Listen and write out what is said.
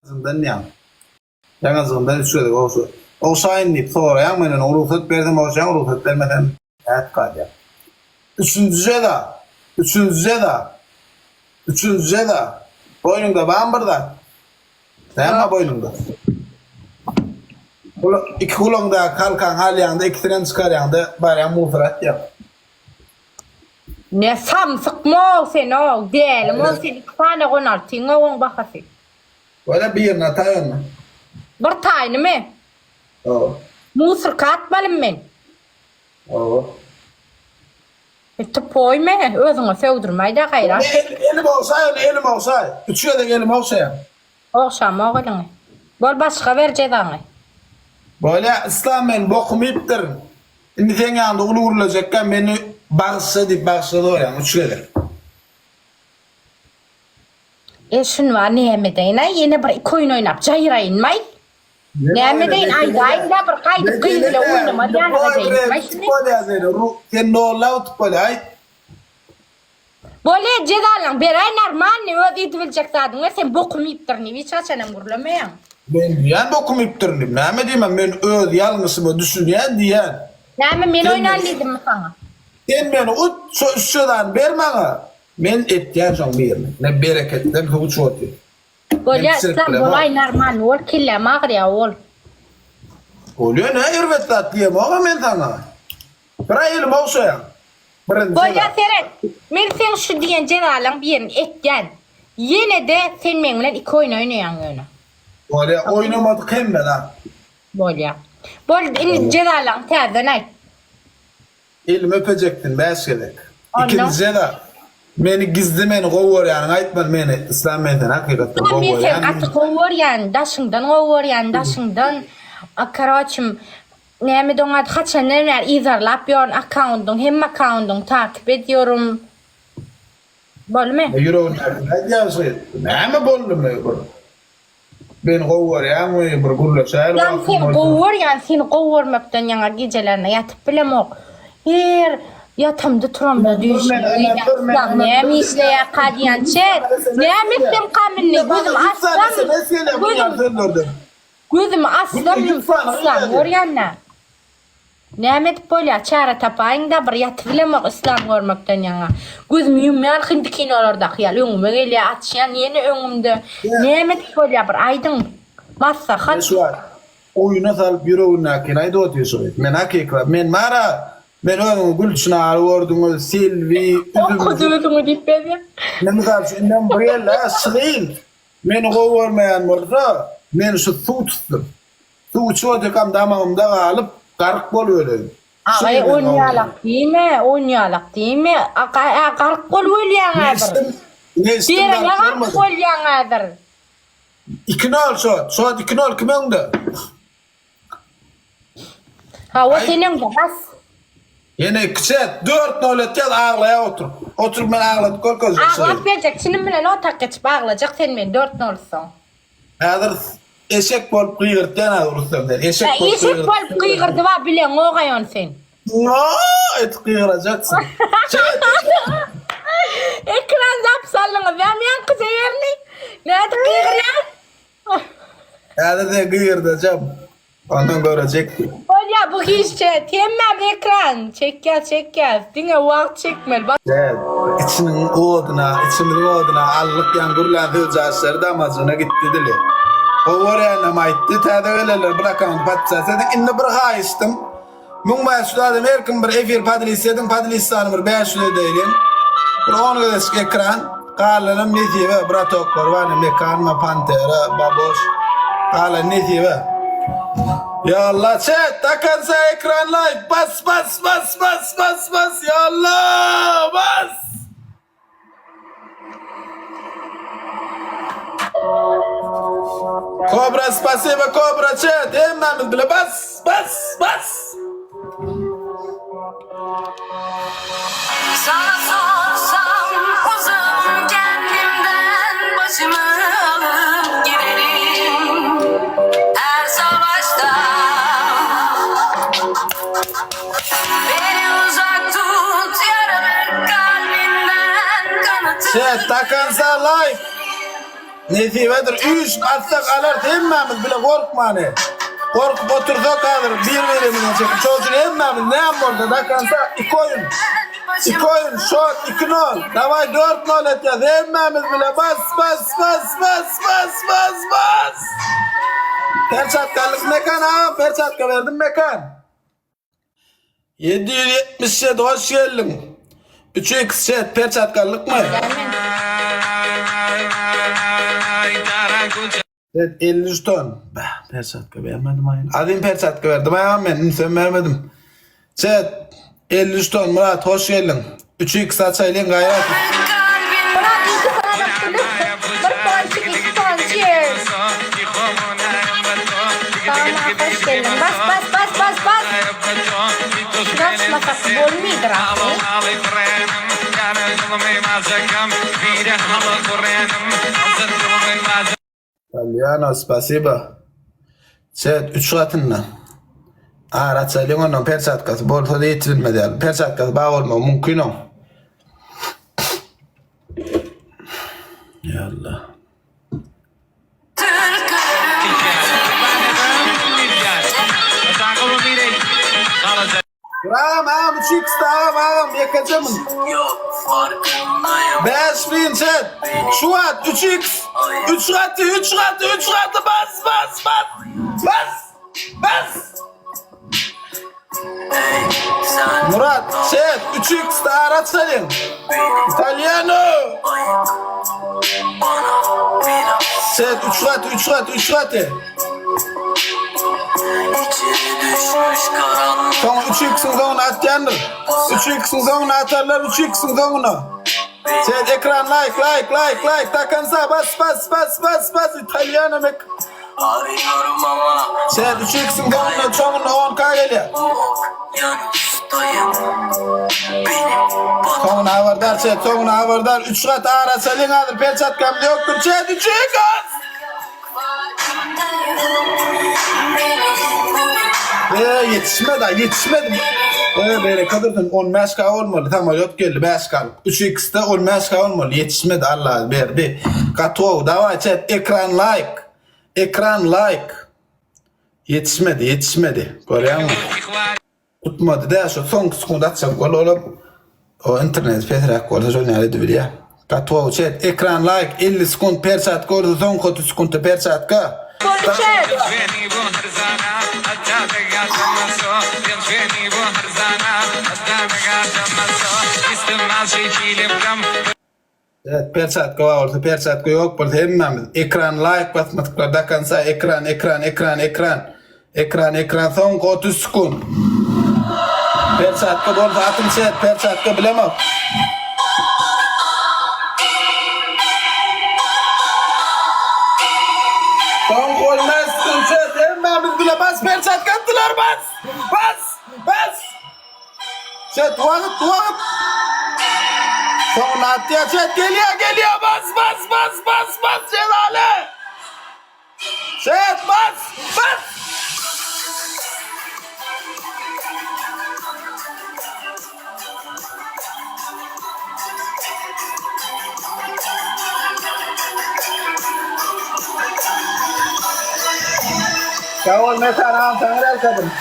Ýaňajygymdan diýýäň. Ýaňajygymdan üç gezek ogşa. Ogşaýyn diýip soraýaň menden rugsat bersem ogşaýaň rugsat bermesem nädip galýaň. Üçünji jeza. Üçünji jeza. Üçünji jeza. Boýnuňda barmy bir zat? Näme bar boýnuňda? Iki gulagyňdaky halkaňy alýaňda ikisinem çykarýaňda barýaň musor atýaň. Ne samsykmow sen-ow, dälimow sen iki sany gonaltyň-ow oň bahasy. Bolýa birini ataý onda. Bir taýynymy? Hawa. Musurka atmalymy men? Hawa. E tupoý me, özüňe sögdürmäýdä gaýrat. Elim ogşaý onda elim ogşaý. Üç gezek elim ogşaýaň. Ogşamok eliňi. Bol başga ber jezaňy. Bolýa Yslam men bokumy iýipdirin. Indi seň ýanyňda uly gürlejekkä meni bagyşla diýip bagyşla soraýaň üç gezek. E şuny bar näme edeýin-aý ýene bir iki oýun oýnap jaýraýynmaý. Näme edeýin aýdaýyn-da bir gaýdyp gyz bile oýnamaz ýaly edeýinmaý şuny. Sen nolla utup bolýa aýt. Bolýa jezalaň beräý normalny öz edibiljek zadyň ber sen bokum iýipdirin diýip hiç haçanam gürlemeýäň. Men diýýän bokum iýipdirin diýip näme diýmän men öz ýalňyşyma düşünýän diýýän. Näme men oýnan diýdimmi saňa. Sen meni ut şo üç jezany ber maňa men etýän şoň birini ne bereketden suw içip otyr. Bolýa Islam bolaý normalny bol kelläm agyrýa bol. Bolýa nä erbet zat diýemogam men saňa. Bir aý elim ogşaýaň. Birinji Bolýa seret, men seň şu diýen jezalaň birini etýän. Ýene-de sen meň bilen iki oýun oýnaýaň ýöne. Bolýa, oýnamadyk hemme zat. Bolýa. Boldy, indi jezalaňy täzeden aýt. Elimi öpejeksin bäş gezek. Ikinji jeza, meni gizli meni gowy görýäniňi aýtmaly meni Islam men seni hakykatdan gowy Men seni görýän. gaty gowy görýän, daşyňdan gowy görýän, daşyňdan. Karoçim, Näme doňat haçandan bäri yzarlap ýorun akkaundyň hemme akkaundyňy takyp edýorum bolmy. Ýüregindäkini aýdýaň şu näme boldumy bir meni gowy görýäňmi bir gürleşäýeli Jan wagtyň seni bolsa. gowy görýän seni gowy görmekden ýaňa gijelerine ýatyp bilemok her ýatamda turamda düýşümde görýän näme işleýärka diýýän çet näme etsemkam indi gözüm açsam gözüm Gözümi açsam yslam görýän-dä. Näme edip bolýar, çäre tapaýyň-da, bir ýatybilemok yslam görmekden ýaňa. Gözümi ýumýan hindi kinolardaky ýaly öňüme gelýär, açýan ýene öňümde. Näme edip bolýar bir aýdyň. Maslahat. Şu wagt oýuna salyp ýüregindäkini aýdyp otyr şu gyz. Men hakykat men bara men özüňi Gülçynary gördüňiz, Selbi, Üzüm. Okudy özüňi diýip berýär. Men mysal üçin indem bir ýerde şu gyz Meni gowy görmeýän bolsa, meni şu suw tutsun. Suw içip otyrkam damagymda galyp, gark bolup öleýin. Şu Agaý meni gowy onýalak diýme, onýalak diýme. Agaý a gark bolup ölýäň häzir. Neşdim, neşdim Derine gark gark bolmadym. bolýaň häzir. Iki nol şot, şot iki nol kim öňde? Hawa sen öňde bas. Ýene iki çet, dört nol etýäs aglaýa oturyp. Oturyp men agladyp görkezjek şuny. Aglap berjek çynym bilen otak geçip aglajak sen meni dört nol utsaň. Häzir eşek bolup gygyrtýan häzir utsam sen. Eşek bolup Eşek bolup gygyrdyba bileňogaý ony sen. Ňaa etip gygyrajaksyň. Çet. Ekran zap saldyňyz näme ýaňkyja ýerini. Nädip gygyrýaň? Häzir seni gygyrdajam. Ondan görejekdi. Bolýa bu hiç çet. Hemmämiz ekran çekýäs çekýäs. Diňe wagt çekmeli. Çet. Içiniň oduna, içimiziň oduna allyk ýaň gürlän sözjaşlary damajygyna gitdi dili. Gowy görýänem aýtdy. Täze gelenler bir akkaunt podpisat ediň. Indi bir haýyştym. 1500 adam her kim bir efir podlist ediň podlistany bir 500 edeýliň. Bir 10 gezek ekran. Galanam nesibe bratoklar bar ne Mekanma Pantera Baboş. Galan nesibe. Ya Allah chat do konca ekran like bas bas bas bas bas bas ya Allah bas. Kobra spasiba Kobra chat hemmämiz bile bas bas bas. Sana sorsam uzun kendimden başımı alıp giderim her savaşta. Beni uzak tut yaramı kalbinden kanatı. Chat do konca like. Nesibedir üýşüp atsak alarys hemmämiz bile gorkmany. Gorkup otursak hazir bir birimizden çekip şoň üçin hemmämiz näme bolsa do konca iki oýun. Iki oýun şot iki nol daway dört nol etýäs hemmämiz bile bas bas bas bas bas bas bas. Perçatkalyk mekan agam perçatka berdim mekan. 777 hoş geldiň. 3 x chat perçatkalykmy? Evet 53 ton. Bah, perçatka bermedim aýyn. Azim perçatka berdim aýam men ünsem bermedim. Chat 53 ton Murat hoş geldiň. 3 x açaýlyň gaýrat. Murat iki sany pulum. Bir ponçik iki ponçik. Tamam hoş geldin. Bas bas bas bas bas. Şunu açmasak bolmydyr ahry. Italiano spasiba. Chat 3 gatynda. Ar açaýlyň ondan perçatkasy bolsa da ýetirilmez ýaly. Perçatkasy bar bolmagy mümkin oň. Ýalla. Ram agam 3 x agam agam ýekeje mün. 5000 chat. Şu wagt 3 x. 3 gaty 3 gaty 3 gaty bas bas bas. Bas. Bas. Murat chat 3 x ara çalyň. Italiano. Chat 3 gaty 3 gaty 3 gaty. Soň 3 x-iň soňuna atýandyr. 3 x-iň soňuna atarlar 3 x-iň soňuna. Sen ekran like like like like takansa bas bas bas bas bas Italiano mek. Sen 3 x-iň soňuna soňuna 10k gelýär. Soňuna habardar çet, soňuna habardar 3 gat ara çalyň hazir perçatkam ýokdur çet 3 x. Eee ýetişmedi aý ýetişmedi. Eee bereke dursun 15 k bolmaly samolýot geldi 5 k 3 x-de 15 k bolmaly ýetişmedi Allah berdi. Gaty gowy daway chat ekran like ekran like ýetişmedi ýetişmedi görýäňmi. Tutmady dä şu soňky sekund atjak bol olam o internet pesräk bolsa şol näle edibilýä. Gaty gowy chat ekran like 50 sekund perçatka bolsa soňky 30 sekuntda perçatka. Boldy chat. Evet perçatka bar bolsa perçatka ýok bolsa hemmämiz ekran laýk basmadyklar do konca ekran ekran ekran ekran ekran ekran soňky 30 sekund perçatka bolsa atyň chat perçatka bilemok. Soňky 15 sekund chat hemmämiz bile bas perçatka atdylar bas bas bas. Çet wagt wagt. Soňuna atýar çet gelýär gelýär bas bas bas bas bas Jelaly. Çet bas bas. Sag bol Metan agam saňa berkedim.